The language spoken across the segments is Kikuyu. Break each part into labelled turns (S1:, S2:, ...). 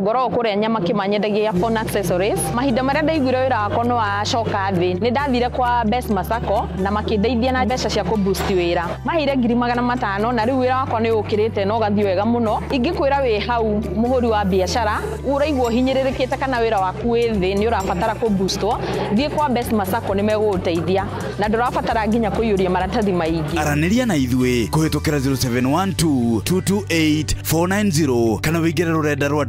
S1: Ngoragwo kũrĩa Nyamakĩma, nyendagia phone accessories. Mahinda marĩa ndaiguire wĩra wakwa nĩ wacoka thĩ, nĩ ndathire kwa Besma Sacco na makĩndeithia na mbeca cia kũ boost wĩra. Maheire 500,000 na rĩu wĩra wakwa nĩ ũkĩrĩte na ũgathiĩ wega mũno. Ingĩkwĩra wĩ hau mũhũri wa biacara ũraigua ũhinyĩrĩrĩkĩte kana wĩra waku wĩ thĩ, nĩ ũrabatara kũ boostwo, thiĩ kwa Besma Sacco, nĩ megũgũteithia na ndũrabatara nginya kũiyũria maratathi maingĩ.
S2: Aranĩria na ithuĩ kũhĩtũkĩra 0712 228 490 kana wĩingĩre rũrenda rwa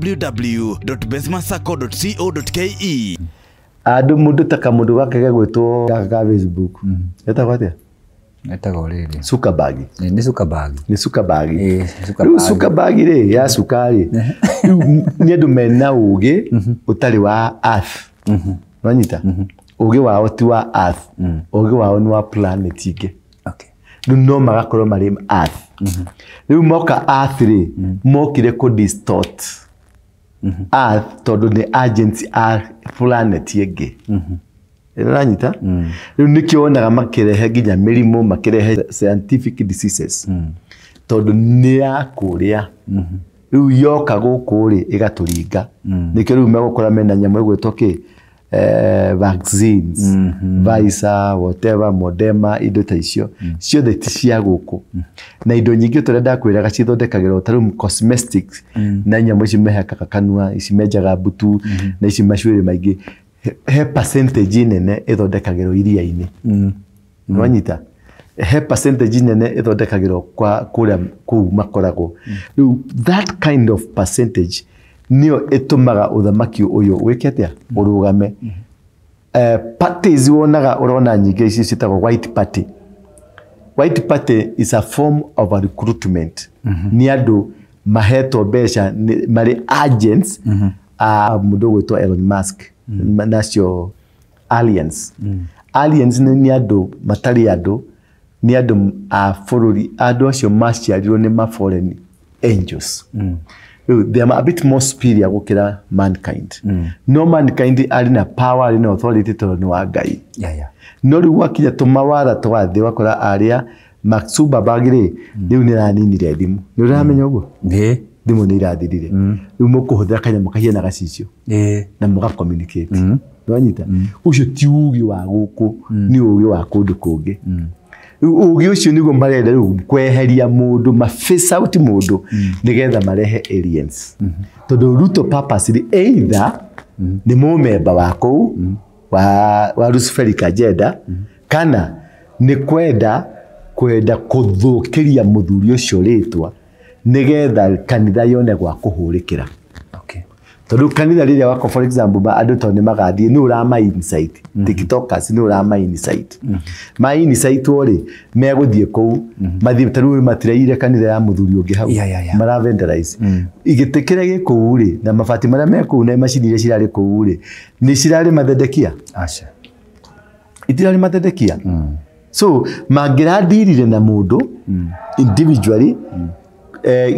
S2: www.besmasacco.co.ke.
S3: Andũ mũndũ ta kamũndũ gaka gegwĩtwo gaka ka Facebook getagwo atĩa?
S4: Etagwo rĩrĩ.
S3: Zuckerberg.
S4: Nĩ Zuckerberg.
S3: Nĩ Zuckerberg.
S4: Zuckerberg.
S3: Rĩu Zuckerberg rĩ, ya cukari rĩu, nĩ andũ mena ũgĩ ũtarĩ wa earth. Wanyita, ũgĩ wao ti wa earth, ũgĩ wao nĩ wa planet ingĩ. Rĩu no magakorwo marĩ earth. Rĩu moka earth rĩ, mokire kũ distort earth tondũ nĩ agents a planet ĩngĩ. Ĩranyita, rĩu nĩkĩo wonaga makĩrehe nginya mĩrimũ, makĩrehe scientific diseases, tondũ nĩ ya kũrĩa. Rĩu yoka gũkũ rĩ, ĩgatũringa. Nĩkĩo rĩu megũkora mena nyamũ ĩgwĩtwo kĩ, vaccines, Pfizer, whatever, Moderna, indo ta icio ciothe ti cia gũkũ. Na indo nyingĩ tũrĩa ndakwĩraga cithondekagĩrwo ta rĩu cosmetics na nyamũ ici mehakaga kanua, ici menjaga mbutu na ici macuĩrĩ maingĩ, he percentage nene ĩthondekagĩrwo iria-inĩ. Nwanyita, he percentage nene ĩthondekagĩrwo kwa kũrĩa kũu makoragwo. Rĩu that kind of percentage nĩyo ĩtũmaga ũthamaki ũyũ wĩke atĩa, ũrũgame. Parties wonaga, ũrona nyingĩ ici ciĩtagwo white party. White party is a form of a recruitment. Nĩ andũ mahetwo mbeca marĩ agents a mũndũ ũgwĩtwo Elon Musk. Nacio aliens, aliens nĩ andũ matarĩ andũ, nĩ andũ a bũrũri, andũ acio maciarirwo nĩ ma foreign angels. Rĩu they are a bit more superior gũkĩra mankind, no mankind arĩ na power, arĩ na authority tondũ nĩ wa Ngai. No rĩu gwakinya tũmawara twa thĩ, wakora arĩa Mark Zuckerberg rĩ, rĩu nĩ araninire thimũ. Nĩ ũramenya ũguo?
S4: Ĩĩ.
S3: Thimũ nĩ irathirire. Rĩu mũkũhũthĩra kanyamũ kahiana gacicio na mũga communicate. Nĩwanyita, ũcio ti ũgĩ wa gũkũ, nĩ ũgĩ wa kũndũ kũngĩ. Rĩu ũgĩ ũcio nĩguo marenda rĩu kweheria mũndũ, ma face out mũndũ nĩgetha marehe aliens, tondũ Ruto purposely either nĩ mũmemba wa kũu wa Luciferic agenda kana nĩ kwenda kũthũkĩria mũthuri ũcio rĩtwa nĩgetha kanitha yone gwa kũhũrĩkĩra. Tondũ kanitha rĩrĩa wako, for example, andũ tondũ nĩ magathiĩ, nĩ ũrama incite tiktokers, nĩ ũrama incite, ma incite rĩ, megũthiĩ kũu mathiĩ. Ta rĩu matiraire kanitha ya mũthuri ũngĩ hau mara vandalize igĩtĩ kĩrĩa gĩ kũu rĩ, na mabati marĩa me kũu, na macini iria cirarĩ kũu rĩ, nĩ cirarĩ mathedekia?
S4: Aca.
S3: Itirarĩ mathedekia. So mangĩrandirire na mũndũ individually,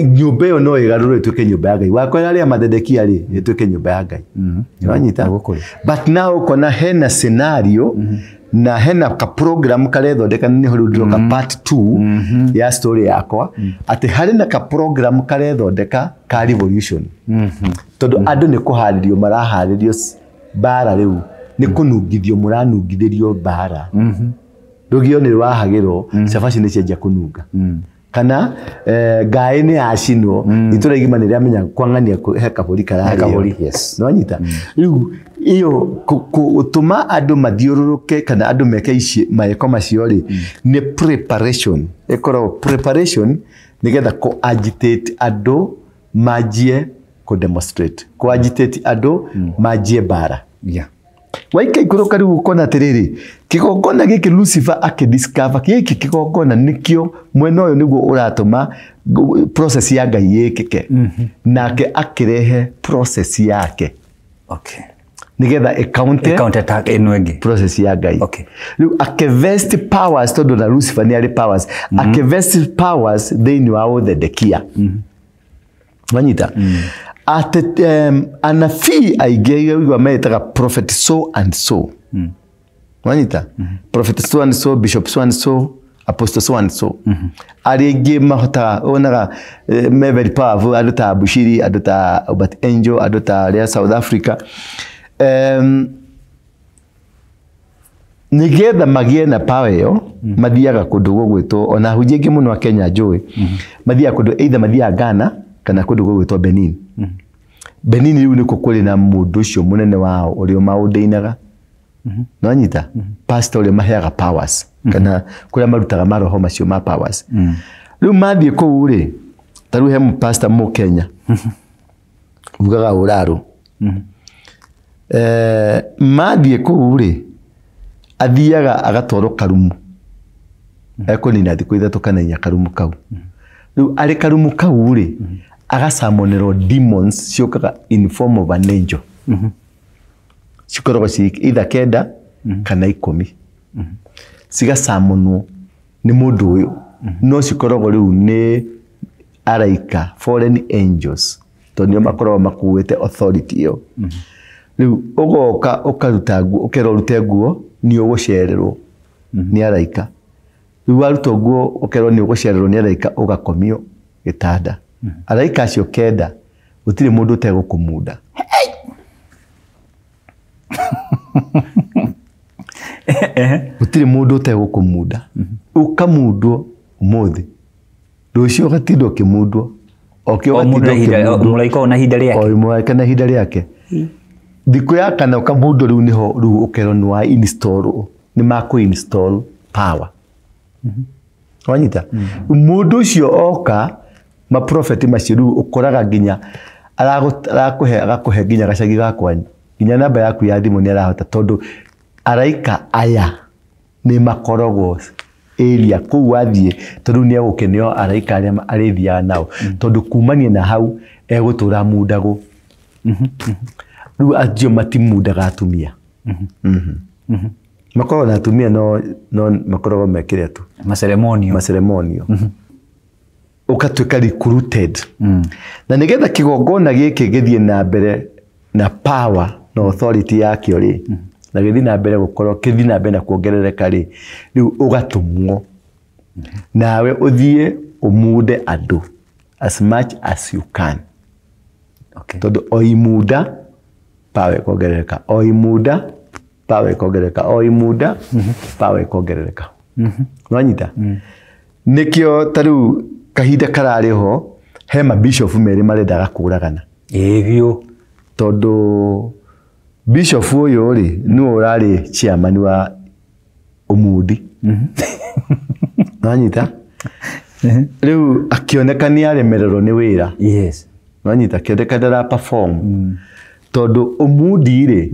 S3: nyũmba ĩyo no ĩgarũrwo ĩtuĩke nyũmba ya Ngai. Wakora arĩa mathedekia rĩ, ĩtuĩke nyũmba ya Ngai. Nĩwanyita?
S4: Nĩguo kũrĩ.
S3: But now ũkona hena scenario na hena ka program karethondeka. Nĩho rĩu ndĩroka part 2 ya story yakwa, atĩ harĩ na ka program karethondeka ka revolution, tondũ andũ nĩ kũharĩrio maraharĩrio mbara. Rĩu nĩ kũnungithio mũranungithĩrio mbara. Rũgio nĩ rwahagĩrwo, cabaci nĩ cianjia kũnunga, kana ngaĩ nĩ yacinwo, itũra igima nĩ rĩamenya kwang'ania he kabũri kararĩo.
S4: Kabũri, yes.
S3: Nĩwanyita, rĩu ĩyo gũtũma andũ mathiũrũrũke kana andũ meke ici maĩko macio rĩ, nĩ preparation, ĩkoragwo preparation nĩgetha kũ agitate andũ manjie kũ demonstrate, kũ agitate andũ manjie mbara. Waikaikũrũka rĩu ũkona atĩrĩrĩ, kĩgongona gĩkĩ Lucifer akĩdiscover gĩkĩ kĩgongona nĩkĩo mwena ũyũ nĩguo ũratũma process ya Ngai ĩkĩke, nake akĩrehe process yake nĩgetha ĩcounter
S4: Counter attack ĩno ĩngĩ.
S3: Process ya Ngai. Rĩu akĩvest powers, tondũ na Lucifer nĩ arĩ powers, akĩvest powers thĩinĩ wa ũthendekia. Wanyita atĩ anabii aingĩ ũigua metaga prophet so and so. Wanyita, prophet so and so, bishop so and so, Apostle so and so. Arĩa aingĩ mahotaga wonaga me very powerful, andũ ta Bushiri, andũ ta Albert Angel, andũ ta arĩa South Africa, nĩgetha magĩe na power ĩyo, mathiaga kũndũ gũgwĩtwo, ona ahunjia aingĩ mũno a Kenya njũĩ mathiaga kũndũ, either mathiaga Ghana kana kũndũ gũgwĩtwo Benin. Benin rĩu nĩkuo kũrĩ na mũndũ ũcio mũnene wao ũrĩa maũndĩinaga, nonyita pastor ũrĩa maheaga powers, kana kũrĩa marutaga maroho macio ma powers. Rĩu mathiĩ kũu rĩ, ta rĩu he pastor mũ Kenya ugaga ũrarũ, mathiĩ kũu rĩ, athiaga agatwarwo karumu, ekũnina thikũ 3 kana 4 karumu kau. Rĩu arĩ karumu kau rĩ, agacamonerwo demons ciũkaga in form of an angel, cikoragwo ci either 9 kana 10, cigacamonwo nĩ mũndũ ũyũ, no cikoragwo rĩu nĩ araika, foreign angels, tondũ nĩo makoragwo makuĩte authority ĩyo. Rĩu ũgoka ũkaruta nguo, ũkerwo ũrute nguo nĩ ũgũcererwo nĩ araika. Rĩu warutwo nguo ũkerwo nĩ ũgũcererwo nĩ araika, ũgakomio gĩtanda. Araika acio 9 gũtirĩ mũndũ ũtegũkũmunda. Gũtirĩ mũndũ ũtegũkũmunda. Ũkamundwo ũmũthĩ, rũciũ ũgatinda ũkĩmundwo, o
S4: mũndũ mũraika o na ihinda rĩake,
S3: o mũraika na ihinda rĩake. Thikũ ya kana ũkamundwo, rĩu nĩho rĩu ũkerwo nĩ wa install, nĩ makũ install power. Wanyita mũndũ ũcio oka, maprofeti macio rĩu ũkoraga nginya arakũhe, agakũhe nginya gacagi gakwa, nginya namba yaku ya thimũ nĩ arahota, tondũ araika aya nĩ makoragwo area kũu wathiĩ, tondũ nĩ egũkenio araika arĩa arĩthiaga nao, tondũ kumania na hau egũtũra mundagwo. Rĩu acio matimundaga atumia, makoragwo na atumia no makoragwo mekĩre tu maceremonio, ũgatuĩka recruited. Na nĩgetha kĩgongona gĩkĩ gĩthiĩ na mbere na power na authority yakĩo rĩ, na gĩthiĩ na mbere gũkorwo kĩthiĩ na mbere na kuongerereka rĩ, rĩu ũgatũmwo nawe ũthiĩ ũmunde andũ as much as you can. Tondũ o imunda power ĩkongerereka, o imunda power ĩkongerereka, o imunda power ĩkongerereka. Nwanyita nĩkĩo ta rĩu kahinda kararĩ ho he mabishofu merĩ marendaga kũragana.
S4: Ĩĩ biũ.
S3: Tondũ bishop ũyũ rĩ nĩwe ũrarĩ chairman wa ũmundi. Nwanyita rĩu akĩoneka nĩ aremererwo nĩ wĩra.
S4: Yes.
S3: Nwanyita akĩoneka ndara perform. Tondũ ũmundi rĩ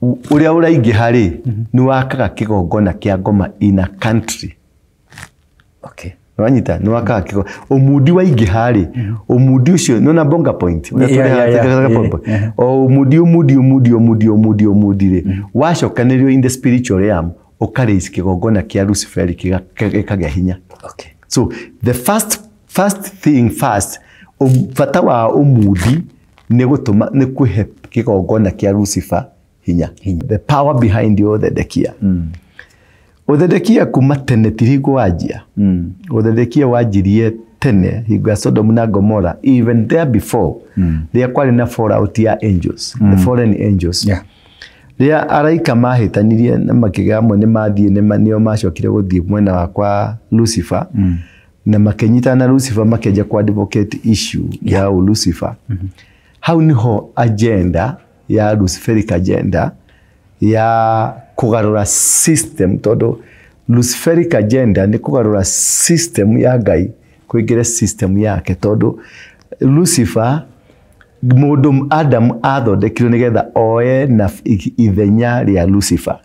S3: ũrĩa ũraingĩha rĩ nĩ wakaga kĩgongona kĩa ngoma in a country.
S4: Okay.
S3: Nwanyita nĩ wakaga kĩgongona ũmundi waingĩha rĩ, ũmundi ũcio nĩ ona Bonga Point o ũmundi ũmundi ũmundi ũmundi ũmundi ũmundi rĩ wacokanĩrio in the spiritual realm ũkaraise kĩgongona kĩa Lucifer gĩkagĩa hinya.
S4: Okay.
S3: So the first thing first, bata wa ũmundi nĩ gũtũma nĩ kũhe kĩgongona kĩa Lucifer hinya. The power behind you ũthendekia. Ũthendekia kuma tene ti hingo wanjia. Ũthendekia wanjirie tene hingo ya Sodom na Gomora, even there before rĩrĩa kwarĩ na fallout ya angels, the fallen angels. Rĩrĩa araika mahĩtanirie na makĩgĩa amwe nĩ mathiĩ nĩo macokire gũthiĩ mwena wa kwa Lucifer, na makĩnyitana na Lucifer makĩanjia ku advocate issue ya Lucifer. Hau niho agenda ya Luciferic agenda ya kũgarũra system, tondũ Luciferic agenda nĩ kũgarũra system ya Ngai kũingĩre system yake, tondũ Lucifer mũndũ Adam athondekirwo nĩgetha oe na ithenya rĩa Lucifer.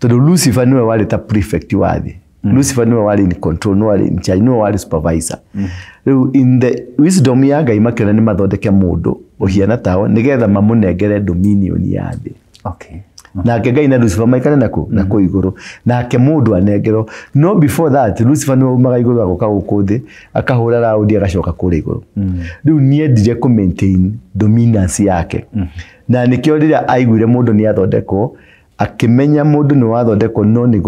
S3: Tondũ Lucifer nĩwe warĩ ta prefect wa thĩ. Lucifer nĩwe warĩ in control, nĩwe warĩ in charge, nĩwe warĩ supervisor. Rĩu in the wisdom ya Ngai makĩona nĩ mathondeke mũndũ ũhiana tao nĩgetha mamũnengere dominion ya thĩ.
S4: Okay.
S3: Nake Ngai na Lucifer maikare naku na kũ igũrũ, nake mũndũ anengerwo. No before that Lucifer nĩwe umaga igũrũ agoka gũkũ thĩ akahũra raundi agacoka kũrĩa igũrũ. Rĩu nĩendire kũ maintain dominance yake. Na nĩkĩo rĩrĩa aiguire mũndũ nĩ athondekwo Akĩmenya mũndũ nĩ wathondekwo no nĩ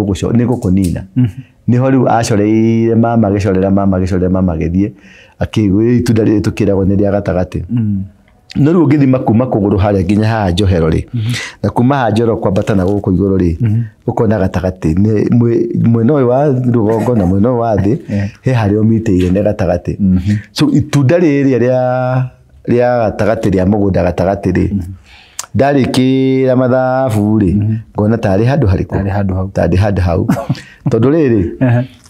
S3: gũkũnina. Nĩho rĩu acoreire mama agĩcorera mama agĩcorera mama agĩthiĩ akĩigua itunda rĩrĩ tũkĩragwo nĩ rĩa gatagatĩ. No rĩu ũngĩthima kuma kũgũrũ harĩa nginya haha njohero rĩ, na kuma haha njohero kwambata na gũkũ igũrũ rĩ, ũkona gatagatĩ mwena ũyũ wa rũgongo na mwena ũyũ wa thĩ he harĩa ũmitĩire nĩ gatagatĩ. So itunda rĩrĩa rĩa gatagatĩ rĩa mũgũnda gatagatĩ rĩ, ndarĩkĩra mathabu rĩ, ngona tarĩ handũ harĩkũ? Tarĩ handũ hau. Tondũ rĩrĩ,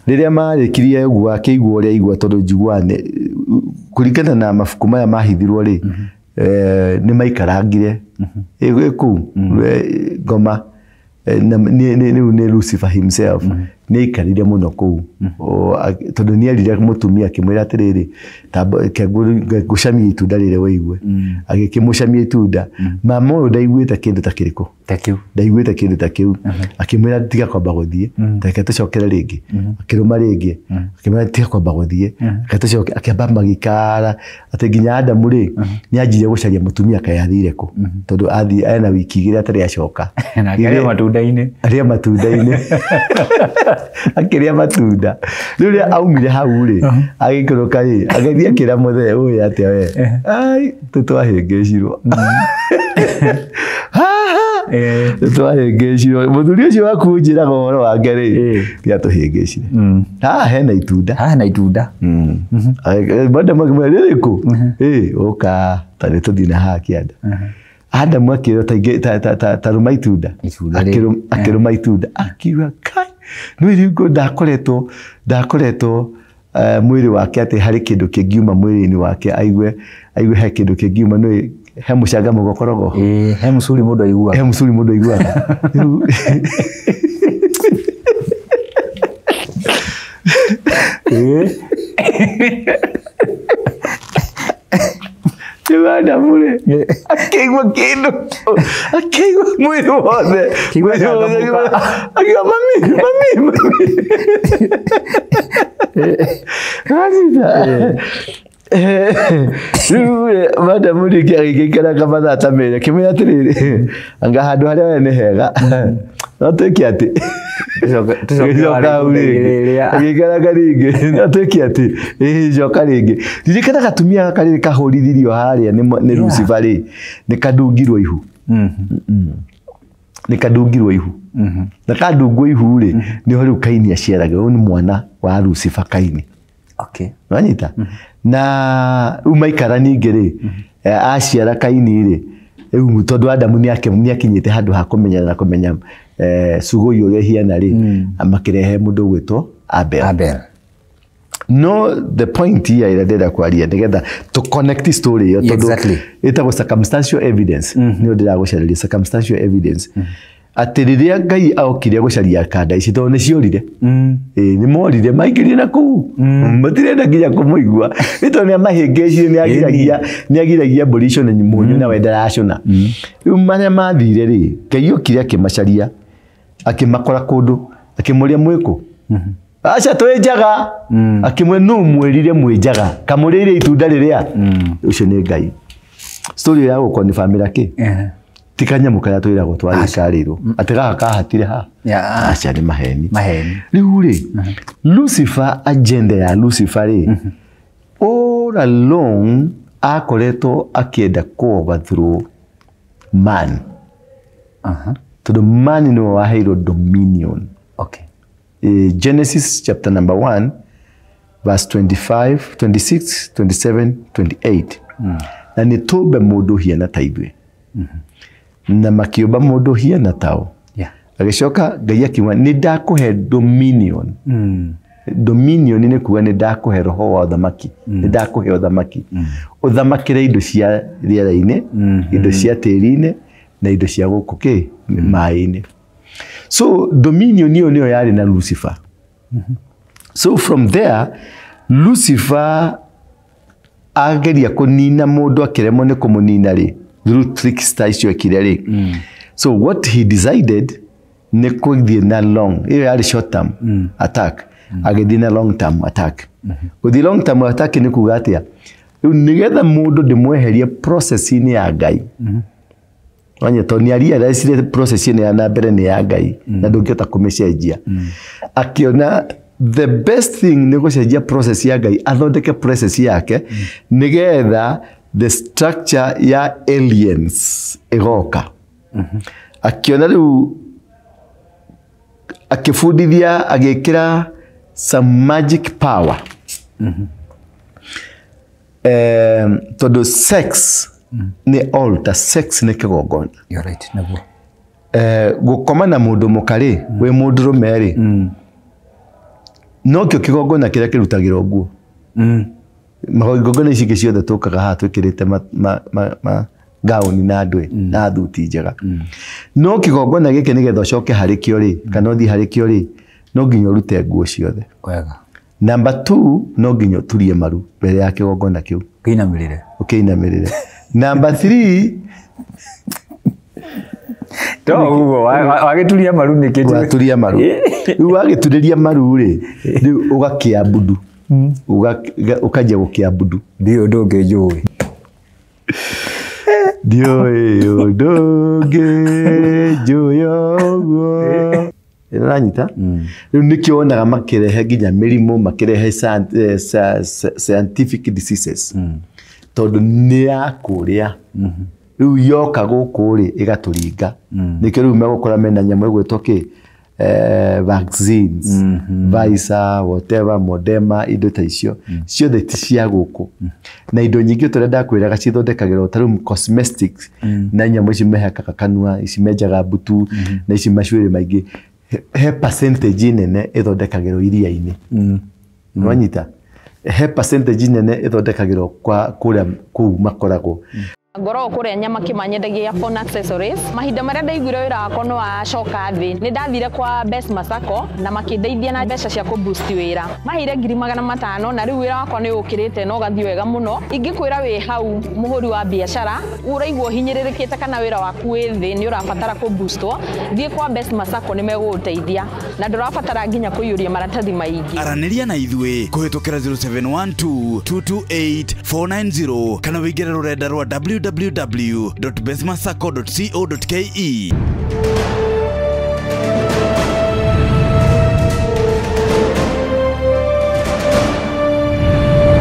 S3: rĩrĩa marĩkirie ũguo akĩigua ũrĩa aigua tondũ njiguaga kũringana na mabuku maya mahithirwo rĩ, nĩ maikarangire kũu ngoma rĩu nĩ Lucifer himself nĩ aikarire mũno kũu tondũ nĩ erire mũtumia akĩmwĩra atĩrĩrĩ, ngũcamia itunda rĩrĩ wĩigue. Agĩkĩmũcamia itunda. Mama ũyũ ndaiguĩte kĩndũ ta kĩrĩkũ? Ndaiguĩte kĩndũ ta kĩu. Akĩmwĩra tiga kwamba gũthiĩ, reke tũcokere rĩngĩ. Akĩrũma rĩngĩ. Akĩmwĩra tiga kwamba gũthiĩ, reke tũcoke. Akĩamba magĩikara atĩ nginya Adamu rĩ, nĩ anjirie gũcaria mũtumia kaĩ athire kũ, tondũ athiĩ ena wiki igĩrĩ atarĩ acoka.
S4: Na akĩrĩa matunda-inĩ.
S3: Arĩa matunda-inĩ. Akĩrĩa matunda. Rĩu rĩrĩa aumire hau rĩ, agĩikũrũka rĩ, agĩthiĩ akĩra mũthee ũyũ atĩa we, ai tũtwahĩngĩcirwo. Tũtwahĩngĩcirwo. Mũthuri ũcio waku ũnjĩraga ũhoro wake rĩ, nĩatũhĩngĩcire. Haha hena itunda.
S4: Haha hena itunda.
S3: Madamu akĩmwĩra rĩrĩkũ? Ũka ta nĩ tũthiĩ na haha kĩanda. Adamu akĩrwo ta rũma itunda. Akĩrũma itunda. Akiuga kai nĩ rĩu ndakoretwo mwĩrĩ wake atĩ harĩ kĩndũ kĩngiuma mwĩrĩ-inĩ wake aigue he kĩndũ kĩngiuma nĩ he mũcanga mũgokorogo.
S4: He mũcuri mũndũ aiguaga.
S3: He mũcuri mũndũ aiguaga. Rĩu Adamu rĩ, akĩigua kĩndũ, akĩigua mwĩrĩ wothe, akiuga mami, mami, mami. Rĩu Adamu rĩngĩ agĩgĩikara mathaa ta merĩ akĩmwĩra atĩrĩrĩ, anga handũ harĩa we nĩ hega, no twĩke atĩ agĩikaranga rĩngĩ, no twĩke atĩ coka rĩngĩ. Ririkana gatumia gaka rĩrĩ kahũrithirio harĩa nĩ Lucifer rĩ, nĩ kandungirwo ihu. Nĩ kandungirwo ihu. Na kandungwo ihu rĩ, nĩho rĩu Kaini aciaragwo. Ũyũ nĩ mwana wa Lucifer Kaini. Wanyita? Na rĩu maikara ningĩ rĩ, aciara Kaini rĩ, rĩu tondũ Adamu nĩ akinyĩte handũ ha kũmenya na kũmenya cugũi ũrĩa ĩhiana rĩ, makĩrehe mũndũ ũgwĩtwo Abel.
S4: Abel.
S3: No the point here ĩrĩa ndĩrenda kwaria nĩgetha to connect story ĩyo tondũ ĩtagwo circumstantial evidence. Nĩyo ndĩragũcarĩria circumstantial evidence. Atĩ rĩrĩa Ngai okire gũcaria kanda ici tondũ nĩ ciorire. Nĩ morire maingĩrire na kũu. Matirenda nginya kũmũigua. Nĩ tondũ nĩ amahĩngĩcire, nĩ agiragia mbũri icũne mũnyũ na we ndaracũna. Rĩu marĩa mathire rĩ, Ngai okire akĩmacaria, akĩmakora kũndũ, akĩmũria mwĩkũ? Aca twĩ njaga. Akĩmwĩra nũ mwĩrire mwĩ njaga? Kamũrĩire itunda rĩrĩa? Ũcio nĩ Ngai. Story ya gũkonfirmĩra kĩ? Ti kanyamũ karĩa twĩragwo twarĩkarĩrwo atĩ gaka kahatire ha. Aca nĩ maheni. Rĩu rĩ, Lucifer, agenda ya Lucifer rĩ, all along akoretwo akĩenda kũ overthrow man. Tondũ man nĩwe waheirwo dominion. Genesis chapter number 1 verse 25, 26, 27, 28. Na nĩ tũmbe mũndũ hiana ta ithuĩ. Na makĩũmba mũndũ hiana tao. Agĩcoka Ngai akiuga nĩ ndakũhe dominion. Dominion nĩ kuga nĩ ndakũhe roho wa ũthamaki. Nĩ ndakũhe ũthamaki. Ũthamakĩre indo cia rĩera-inĩ, indo cia tĩri-inĩ na indo cia gũkũ kĩ maĩ-inĩ. So dominion ĩyo nĩyo yarĩ na Lucifer. So from there Lucifer ageria kũnina mũndũ akĩremwo nĩ kũmũnina rĩ, through trickster icio ekire rĩ. So what he decided nĩ kũthiĩ na long, ĩyo yarĩ short term attack, agĩthiĩ na long term attack. Gũthiĩ long term attack nĩ kuga atĩa? Rĩu nĩgetha mũndũ ndĩmweherie process-inĩ ya Ngai, Wanya tondũ nĩ arealizire process ĩno ya na mbere nĩ ya Ngai na ndũngĩhota kũmĩcenjia. Akĩona the best thing nĩ gũcenjia process ya Ngai, athondeke process yake nĩgetha the structure ya aliens ĩgoka. Akĩona rĩu akĩbundithia, agĩkĩra some magic power, tondũ sex nĩ altar, sex nĩ kĩgongona.
S4: You're right, naguo.
S3: Gũkoma na mũndũ mũka rĩ, wĩ mũndũrũme rĩ, nokĩo kĩgongona kĩrĩa kĩrutagĩrwo nguo. Magongona ici ingĩ ciothe tũkaga haha twĩkĩrĩte ma gauni na ndwĩ na thuti njega, no kĩgongona gĩkĩ nĩgetha ũcoke harĩ kĩo rĩ, kana ũthiĩ harĩ kĩo rĩ, no nginya ũrute nguo ciothe.
S4: Wega.
S3: Number 2, no nginya ũturie maru mbere ya kĩgongona kĩu.
S4: Kĩinamĩrĩre.
S3: Ũkĩinamĩrĩre. Number 3,
S4: To ũguo wagĩturia maru nĩkĩ?
S3: Waturia maru, rĩu wagĩturĩria maru rĩ, rĩu ũgakĩambudu, ũkanjia gũkĩambudu.
S4: Ndiũĩ ũndũ ũngĩ njũĩ.
S3: Ndiũĩ ũndũ ũngĩ njũĩ ũguo. Ũranyita? Rĩu nĩkĩo wonaga makĩrehe nginya mĩrimũ, makĩrehe scientific diseases, tondũ nĩ ya kũrĩa rĩu yoka gũkũ rĩ, ĩgatũringa. Nĩkĩo rĩu megũkora mena nyamũ ĩgwĩtwo kĩ, vaccines, Pfizer, whatever, Moderna, indo ta icio ciothe ti cia gũkũ. Na indo nyingĩ tũrĩa ndakwĩraga cithondekagĩrwo, ta rĩu cosmetics na nyamũ ici mehakaga kanua, ici menjaga mbutu na ici macuĩrĩ maingĩ, he percentage nene ĩthondekagĩrwo iria-inĩ. Nĩwanyita? He percentage nene ĩthondekagĩrwo kwa kũrĩa kũu makoragwo.
S1: Ngoragwo kũrĩa nyama kĩmanyendagia phone accessories. Mahinda marĩa ndaiguire wĩra wakwa nĩ wacoka thĩ, nĩ ndathire kwa Best Masako na makĩndeithia na mbeca cia kũboost wĩra. Maheire 500,000 na rĩu wĩra wakwa nĩ ũkĩrĩte na ũgathiĩ wega mũno. Ingĩkwĩra wĩ hau mũhũri wa biacara ũraigua ũhinyĩrĩrĩkĩte kana wĩra waku wĩ thĩ, nĩ ũrabatara kũboostwo, thiĩ kwa Best Masako, nĩ megũgũteithia na ndũrabatara nginya kũiyũria maratathi maingĩ.
S2: Aranĩria na ithuĩ kũhĩtũkĩra 0712 228 490 kana wĩingĩre rũrenda rwa www.bestmasacco.co.ke.